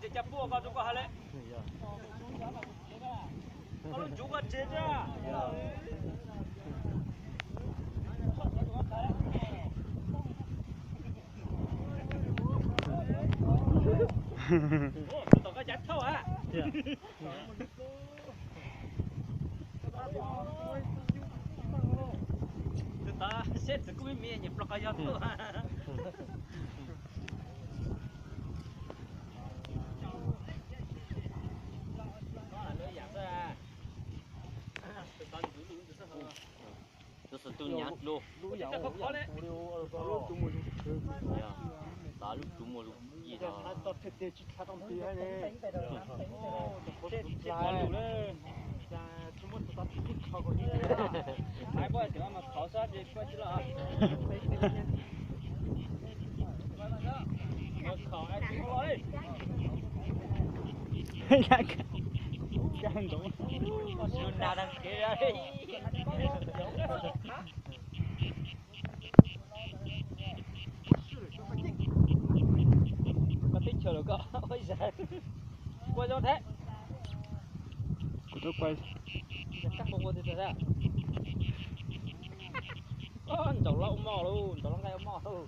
Ces cas puaj koj rau koj hais le. Koj lub ncuv koj tseg thiab. Tom koj cav thauj a. Tus tod seb txwv kub me me nyuam plaub qhov yog tuaj. Tus xov tus nyav dlua. Tav lub tsuv muaj zoo ci os. Koj teb chaws los koj ua ib zag. Kua zoo thiab. Kuv twb quay. Koj kua kua tiag tiag thiab. Ntsaum loj ua moj lauj, ntsaum loj nqaij ua moj lauj.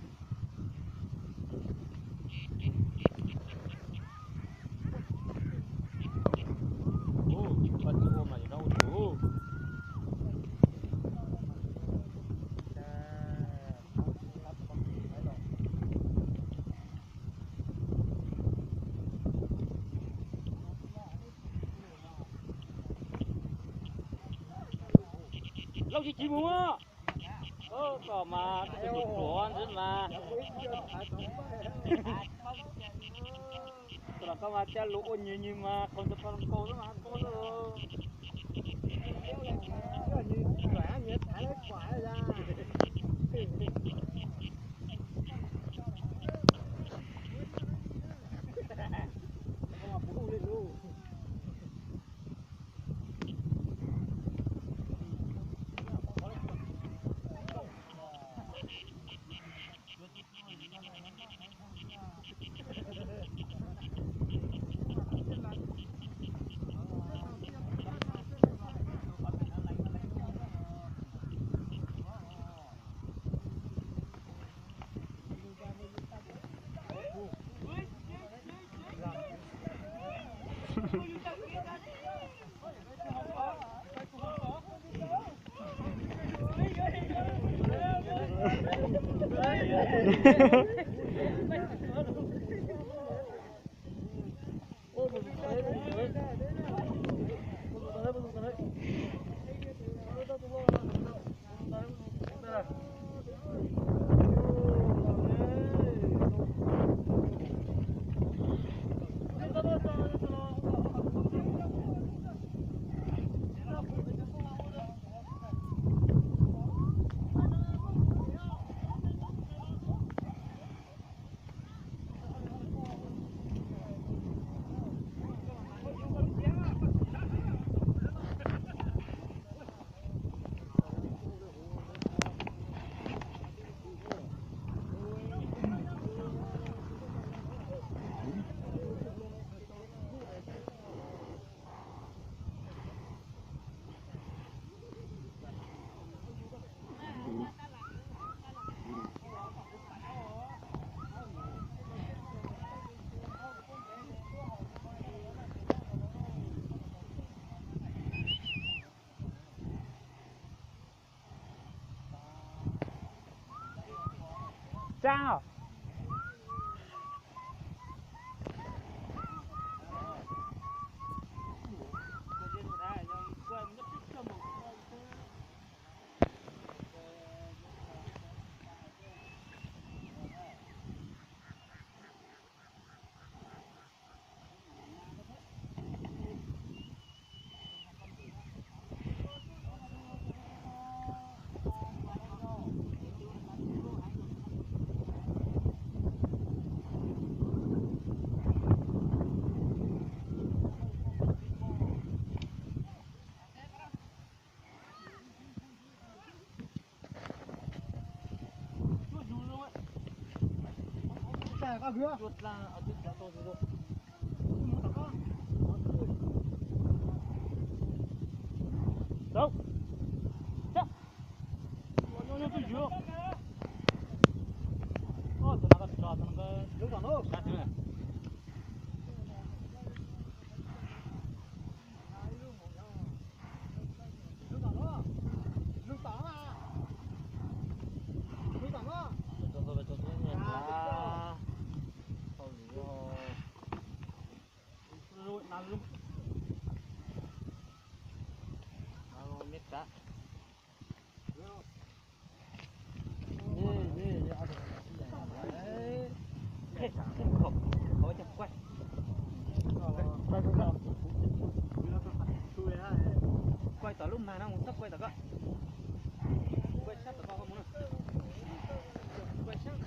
Lauj, tsis mus. Koj mas tus pluav ntxwb mas. Koj los koj mas caj lus ua nyias nyias mas qhov ntawd pog zoo nkauj xwb mas koj. Tsaab. Quay tom lub mag no mus, txhob quay tom ko. Quay sab tom ko mus no. Quay sab.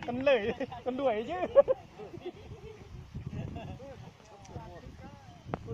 Con lười, con đuổi chứ.